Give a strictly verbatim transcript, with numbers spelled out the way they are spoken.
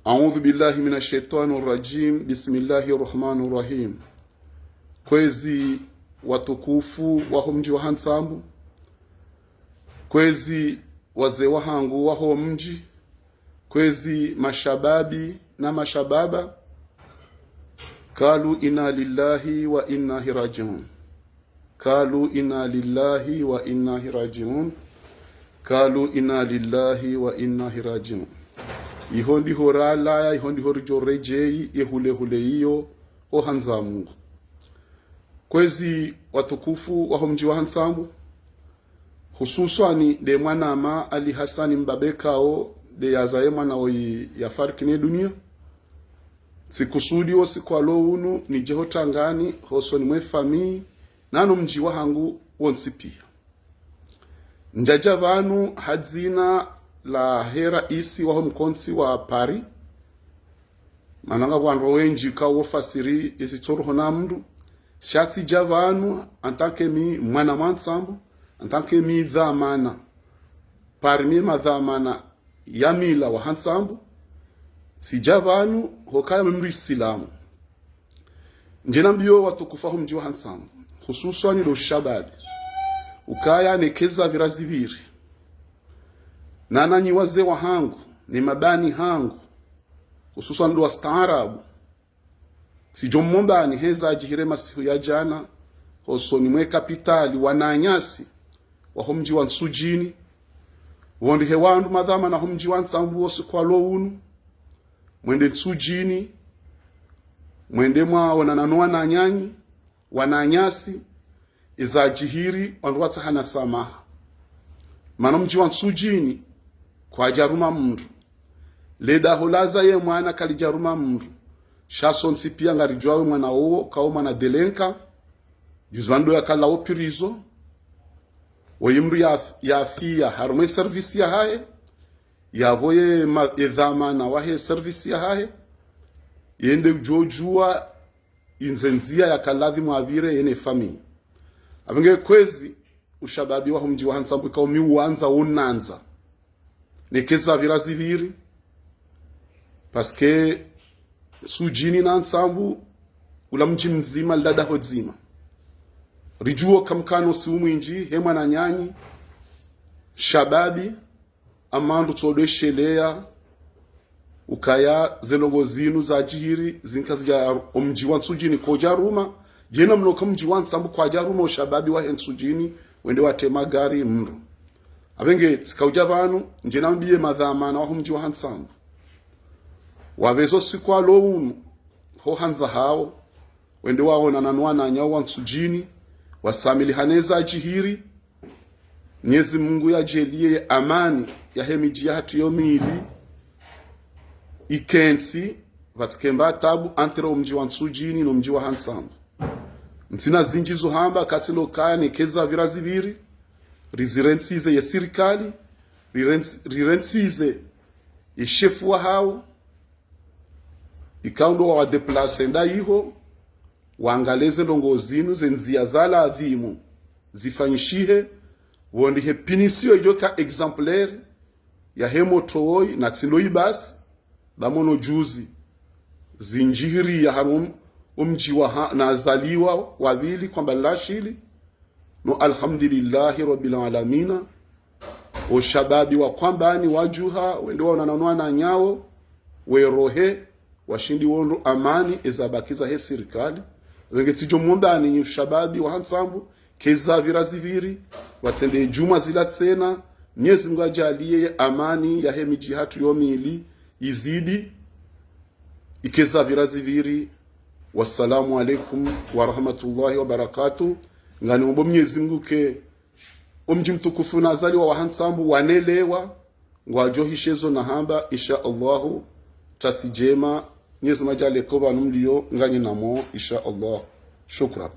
أعوذ بالله من الشيطان الرجيم. بسم الله الرحمن الرحيم. Kwezi watukufu waho mdji wa Hantsambu, kwezi wazee wahangu waho mdji, kwezi mashababi na mashababa, قالوا إنا لله وإنا إليه راجعون. قالوا إنا لله وإنا إليه راجعون. قالوا إنا لله وإنا إليه راجعون. Iho ndiho ralawa, iho ndiho ridjo redjeyi, ye hule hule iyo, ho handza Mungu. Kwezi watukufu waho mdji wa Hantsambu, hususwani nde mwanama Ali Hassani Mbabe Kao, nde yazaye mwana oyi yafariki ne dunia. Tsikusudi wo usiku wa lo unu nidje ho Tangani, hosoni mwe famiyi, nano mdji wahangu wontsi piya. Ndjadja pvanu ha dzina lahe raisi waho mkontsi wa Paris, mana ngapvo wandru wendji kawo fasiri yezi tsoroho na mndru. Sha tsidja pvanu en tant que mi mwana mwa Ntsambu, en tant que mi dhwamana, parmi madhwamana ya mila wa Hantsambu. Tsidja pvanu hukaya mi mdru isilamu. Ndje nambiyo watukufu waho mdji wa Hantsambu, hususwani ndo shababi, ukaya neke zapvira zipviri, nana nyi wazee wahangu, ne mabani hangu, hususwani ndo wastaarabu, tsidjo mmombani heza adjihiri masihu ya djana, hosoni mwe kapitali wananyasi waho mdji wa Ntsudjini, pvondrihe wandru madhwamana ho mdji wa Ntsambu wo usiku wa lo unu, mwende Ntsudjini, mwende mwaonana no wananyanyi, wananyasi, eza adjihiri, wandru watsahana samaha. Mana mdji wa Ntsudjini kwadjaruma mndru. Le daho lazaye mwana kalidjaruma mndru. Sha sontsi piya ngaridjuwawo mwana wowo, kawo mwana délinquant. Juzi pvanu ndo yakalawo prison. Woyi mndru ya, yafiya harumwa ye service yahahe, yapvo ye ma, ye dhwamana wahe service yahahe, yende udjo djuwa indze ndziya yakaladhimu apvire yene famiyi. Apvenge kwezi ushababi waho mdji wa Hantsambu ikao mi uwandza wonandza neke zapvira zipviri, parce que Ntsudjini na Ntsambu, ula mdji mdzima, lila daho dzima. Ridjuwo kamkano si umwindji, he mwananyanyi, shababi, ama ndo tsodo esheleya, ukaya ze ndrongoo zinu zadjihiri, zinka zidja o mdji wa Ntsudjini kodjaruma, djena mno ka mdji wa Ntsambu kwadjaruma, ushababi wahe Ntsudjini, wende watrema gari mndru. Apvenge tsika udja pvanu, ndje nambiye madhwamana waho mdji wa Hantsambu, wapvezo usiku wa lo unu, ho handza hawo, wende waonana no wananyawo wa Ntsudjini, wasamilihane zadjihiri, Mnyezi Mungu yadjaliye ye amani yahe midji yahatru yo mili, ikentsi, pvatsikemba tabu entre o mdji wa Ntsudjini no mdji wa Hantsambu. Ntsina zindji zo hamba, katsi ndo kaya neke zapvira zipviri, rizirentsize ye sirikali, rirentsi, rirentsize ye shefu wahawo, ikao ndo wawa déplacer nda iho, wangaliye ze ndrongoo zinu, ze ndziya za ladhimu zifanyishihe, pvondrihe punition idjo ka exemplaire yahe motro woyi, na tsi ndo yi basi, ba mono juzi zindjihiriya hanu o mdji wa ha, nazaliwa wapvili kwamba nlashili, no alhamdulillahi rabbil alamina. O shababi wa Kwambani wadjuha, wende waonana no wananyawo, werohe, washindi wondro amani, eza bakiza he sirikali. Apvenge tsidjo mwombani nyi ushababi wa Hantsambu, ke zapvira zipviri, watsende djumwa zila tsena, Mnyezi Mungu yadjaliye ye amani yahe midji yahatru yo mili, izidi, ike zapvira zipviri. Wassalamu alaikum warahmatullahi wabarakatuh. Nganimombo Mnyezi Mungu ke o mdji mtukufu nazaliwa wa Hantsambu wanelewa, ngwadjo hisha ezo nahamba, insha Allahu, tasi djema, Mnyezi Mungu yadjaliye ko pvanu mliyo, nganyi namo, insha Allah. Shukran.